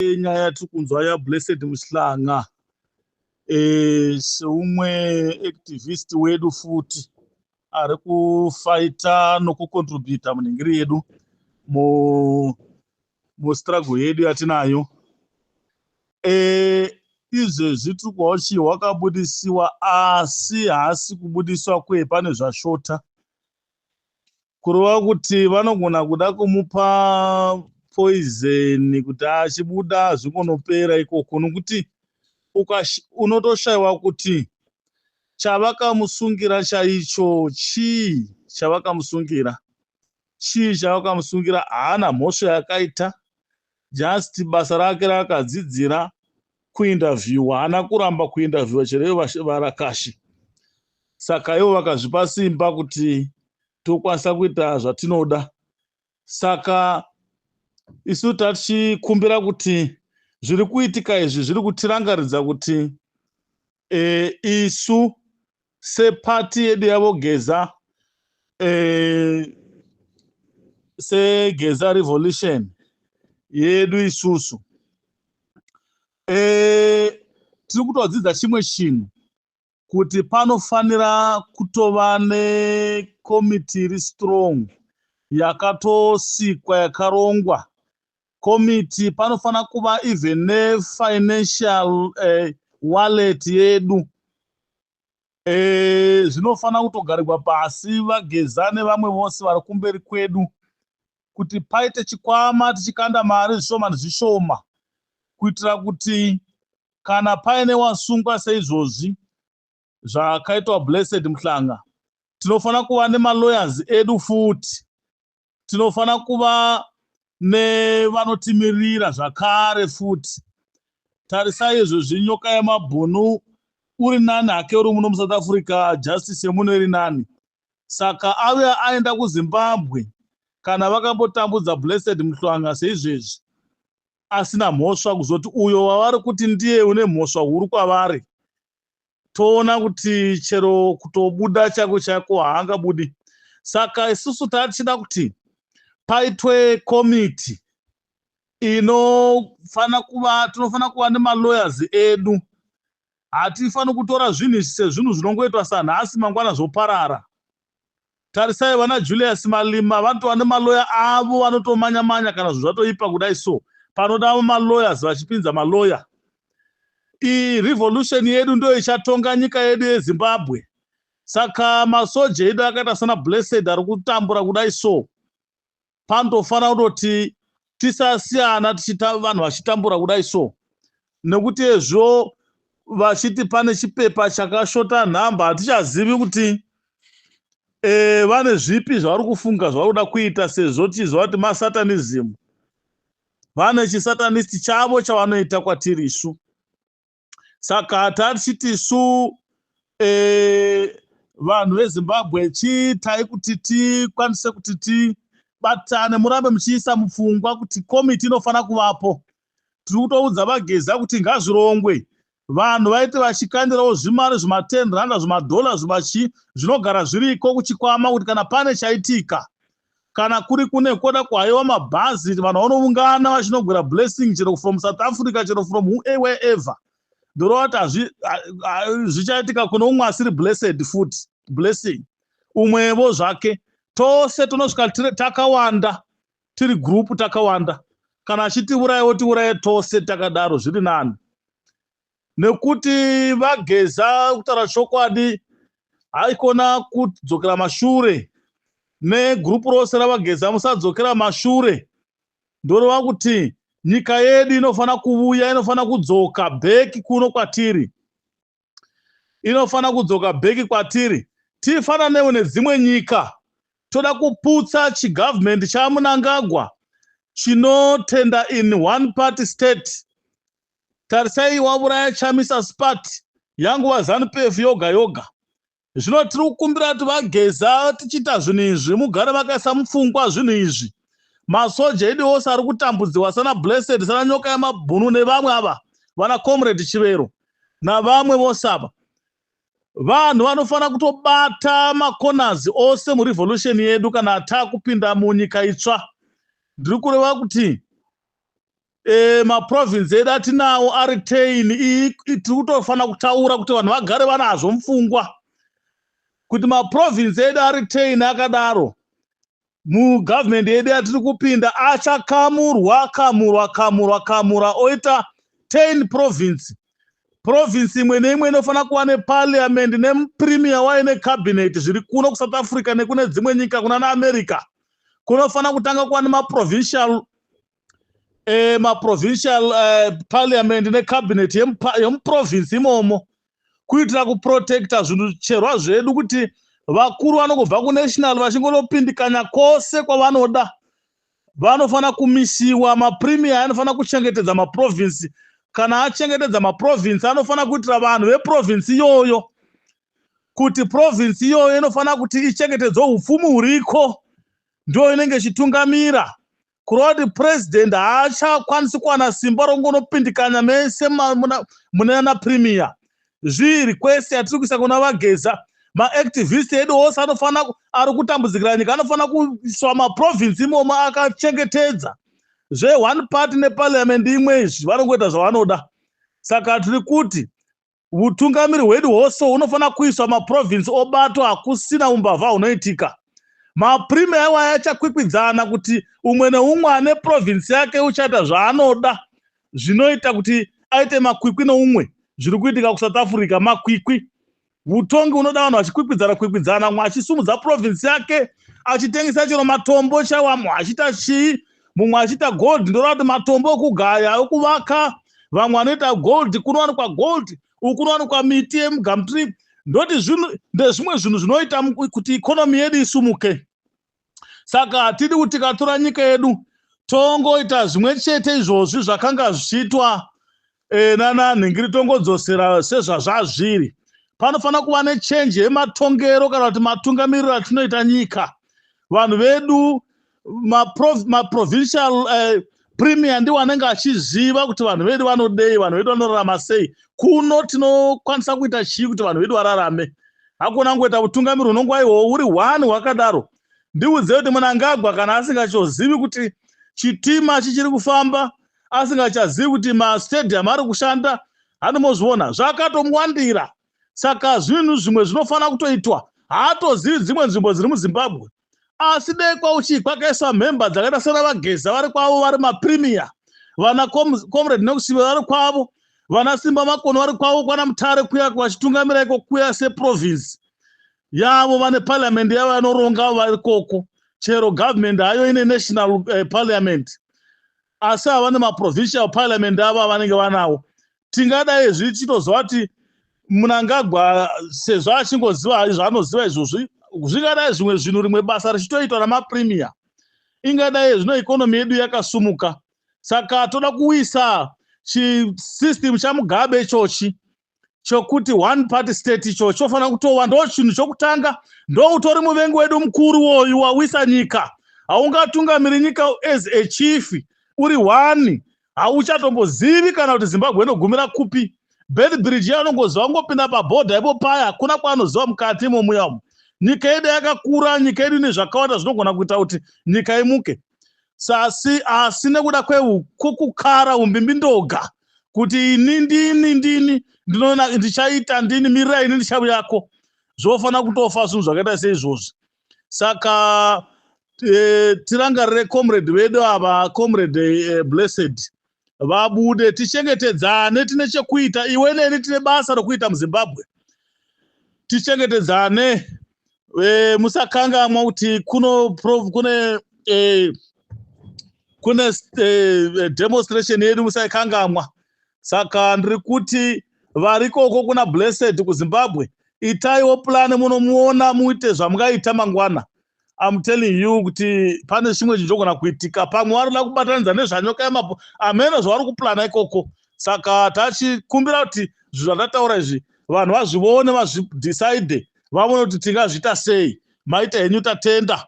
Nyaya yatiri kunzwa yaBlessed Mhlanga, seumwe activist wedu futi ari kufaita nokucontributa munhingiri yedu mustruggle yedu yatinayo. Izvezvi tiri kuhwa kuti wakabudisiwa, asi haasi kubudiswa kwe pane zvashota, kureva kuti vanogona kuda kumupa poison kuti achibuda zvingonopera ikoko, nokuti unotoshayiwa kuti chavakamusungira chaicho chii. Chavakamusungira chii? Chavakamusungira, haana mhosva yakaita, just basa rake raakadzidzira kuinterviewa. Haana kuramba kuinterviewa chero ivo varakashi. Saka ivo vakazvipa simba kuti tokwanisa kuita zvatinoda. Saka isu tachikumbira kuti zviri kuitika izvi zviri kutirangaridza kuti isu sepati yedu yavo Geza, seGeza Revolution yedu, isusu tiri kutodzidza chimwe chinhu, kuti panofanira kutova nekomiti iri strong, yakatosikwa, yakarongwa komiti. Panofanira kuva even nefinancial wallet yedu. Zvinofanira kutogarirwa pasi, vaGeza nevamwe vose vari kumberi kwedu, kuti paite chikwama tichikanda mari zvishoma nezvishoma, kuitira kuti kana paine wasungwa seizvozvi zvakaitwa Blessed Mhlanga, tinofanira kuva nemalawyers edu futi, tinofanira kuva nevanotimirira zvakare futi. Tarisai izvozvi, Nyoka Yemabhunu uri nani hake uri muno muSouth Africa, justice yemuno iri nani. Saka ave aenda kuZimbabwe, kana vakambotambudza Blessed Mhlanga seizvezvi asina mhosva, kuzoti uyo wavari kuti ndiye une mhosva huru kwavari, toona kuti chero kutobuda chako chako haangabudi. Saka isusu tatichida kuti paitwe komiti inofanira kuva, tinofanira kuva nemalawyers edu. Hatifaniri kutora zvinhu izvi sezvinhu zvinongoitwa sanhasi, mangwana zvoparara. Tarisai vana Julius Malema, vanotova nemaloya avo, vanotomanya-manya kana zvinhu zvatoipa kudai. So panoda malawyers, vachipinza maloya. Iyi revolution yedu ndo ichatonga nyika yedu yeZimbabwe. Saka masoja edu akaita sana Blessed ari kutambura kudai, so panotofanira kutoti tisasiyana tichita vanhu vachitambura kudai. So nekuti ezvo vachiti pane chipepa chakashota nhamba, hatichazivi kuti vane zvipi zvavari kufunga, zvavari kuda kuita, sezvo tichiziva kuti masatanism, vane chisatanist chavo chavanoita kwatiri isu. Saka tatichiti isu, vanhu veZimbabwe, chiitai kuti tikwanise kuti tibatane. Murambe muchiisa mupfungwa kuti komiti inofanira kuvapo. Tiri kutoudza vaGeza kuti ngazvirongwe, vanhu vaite vachikandirawo zvimari, zvima10 randa, zvimadhola, zvimachi, zvinogara zviriko kuchikwama, kuti kana pane chaitika, kana kuri kune koda kuhaiwa mabhazi, vanhu vanoungana vachinogwira Blessing, chero from South Africa, chero from wherever. Ndoreva kuti zvichaitika kune umwe asiri Blessed futi, Blessing umwevo zvake, tose tonosvika takawanda, tiri group takawanda. Kana achitiurayiwo, tiuraye tose takadaro, zviri nani, nekuti vaGeza, kutaura chokwadi, haikona kudzokera mashure. Negroup rose ravaGeza, musadzokera mashure. Ndoreva kuti nyika yedu inofanira kuvuya, inofanira kudzoka back kuno kwatiri, inofanira kudzoka back kwatiri, tifananewo nedzimwe nyika. Toda kuputsa chigovernment chaMunangagwa chinotenda in one party state. Tarisai, wauraya Chamisa party, yanguva ZANU PF yoga yoga. Zvino tiri kukumbira kuti vaGeza, tichiita zvinhu izvi, mugare makaisa mupfungwa zvinhu izvi. Masoja edu ose ari kutambudziwa sana Blessed, sana Nyoka Yamabhunu nevamwe ava, vana Comrade Chivero navamwe vose ava, vanhu vanofanira kutobata macorners ose murevolution yedu kana taakupinda munyika itsva. Ndiri kureva kuti Maprovince edu atinawo ari 10. Tiri kutofanira kutaura kuti vanhu vagare vanazvo mupfungwa kuti maprovince edu ari 10 akadaro mugavhumendi yedu yatiri kupinda achakamurwa, kamurwa, kamurwa, kamura, oita 10 province. Province imwe neimwe inofanira kuva neparliament nemupremier wayo necabinet. Zviri kuno kuSouth Africa nekune dzimwe nyika, kuna naAmerica, kunofanira kutanga kuva nemaprovincial parliament necabinet yemuprovince imomo, kuitira kuprotecta zvinhu cherwa zvedu, kuti vakuru vanongobva kunational vachingonopindikanya kwose kwavanoda vanofanira kumisiwa. Mapremier anofanira kuchengetedza maprovince. Kana achengetedza maprovince, anofanira kuitira vanhu veprovince iyoyo kuti province iyoyo inofanira kuti ichengetedzwe upfumi huriko, ndo inenge ichitungamira. Kureva kuti president haachakwanisi kuwana simba rokungonopindikanya mese muna napremier. Zvirequest yatiri kuisa kuna vaGeza, maactivist edu ose anofanira ari kutambudzikira nyika anofanira kuiswa maprovince imomo akachengetedza. Zveone party neparliament imwe izvi, vanongoita zvavanoda. Saka tiri kuti utungamiri hwedu hwose hunofanira kuiswa maprovince, obatwa, hakusina umbavha hunoitika. Mapremier iwaya achakwikwidzana kuti umwe neumwe ane province yake uchaita zvaanoda, zvinoita kuti aite makwikwi neumwe. Zviri kuitika kuSouth Africa, makwikwi. Utongi unoda vanhu vachikwikwidzana kwikwidzana, mumwe achisumudza province yake, achitengesa chero matombo chaiwo, mumwe achiita chii, mumwe achiita gold. Ndoreva kuti matombo ekugaya, ekuvaka, vamwe vanoita gold, kunowanikwa gold uku, kunowanikwa miti yemugumtree. Ndoti zvinhu ndezvimwe zvinhu zvinoita kuti economy yedu isumuke. Saka hatidi kuti tikatora nyika yedu tongoita zvimwe chete izvozvi zvakanga zvichiitwa nanhingiri, tongodzosera sezvazvazviri. Panofanira kuva nechange yematongero kana kuti matungamiriro atinoita nyika. Vanhu vedu, maprovincial premier ndiwo anenge achiziva kuti vanhu vedu vanodei, vanhu vedu vanorarama sei, kuno tinokwanisa kuita chii kuti vanhu vedu vararame. Hakuna kungoita utungamiri unongwa ihwohwo uri one hwakadaro. Ndiudze kuti Munangagwa kana asingachozivi kuti chitima chichiri kufamba, asingachazivi kuti mastadium ari kushanda, handimozviona zvakatomuwandira. Saka zvinhu zvimwe zvinofanira kutoitwa, haatozivi dzimwe nzvimbo dziri muZimbabwe. Asi dei kwauchii kwakaiswa mhemba dzakaita sena vaGeza vari kwavo vari mapremier, vana Comrade Nekusive vari kwavo, vana Simba Makono vari kwavo kwana Mutare kuya, vachitungamira iko kuya seprovince yavo, vane parliament yavo vanoronga varikoko. Chero government hayo ine national parliament, asi hava nemaprovincial parliament avo avanenge vanawo. Tingadai zvichitoziva kuti Munangagwa, sezvo achingoziva zvaanoziva izvozvi, zvingadai zvimwe zvinhu, rimwe basa richitoitwa namapremier, ingadai zvino economy yedu yakasumuka. Saka toda kuisa chisystem chaMugabe ichochi chokuti one party state. Ichocho chofanira kutova ndo chinhu chokutanga. Ndo utori muvengi wedu mukuru woyu wawisa nyika. Haungatungamiri nyika as a chief uri one, hauchatombozivi kana kuti Zimbabwe inogumira kupi. Beitbridge yaanongoziva kungopinda pabhodha ipo paya, hakuna kwaanoziva mukati imomuya umu. Nyika yedu yakakura, nyika yedu ine zvakawanda zvinogona kuita kuti nyika imuke. Sasi asi nekuda kwekukara umbimbindoga kuti ini ndini, ndini ndinoona ndichaita, ndini, mirira ini ndichauyako, zvofanira kutofa zvinhu zvakaita seizvozvi. Saka tirangarire comrade vedu ava, Comrade Blessed, vabude, tichengetedzane. Tine chekuita, iwe neni tine basa rokuita muZimbabwe. Tichengetedzane. Musakangamwa kuti kuno kune demonstration yedu, musaikangamwa. Saka ndiri kuti varikoko kuna Blessed kuZimbabwe, itaiwo plan, munomuona, muite zvamungaita mangwana. I'm telling you kuti pane chimwe chinhu chogona kuitika. Pamwe varikuda kubatanidza nezvanyoka yemapo, amene zvavari kuplana ikoko. Saka tachikumbira kuti zvinhu zvandataura izvi vanhu vazvione, vazvidecide, vaone kuti tingazviita sei. Maita henyu, tatenda.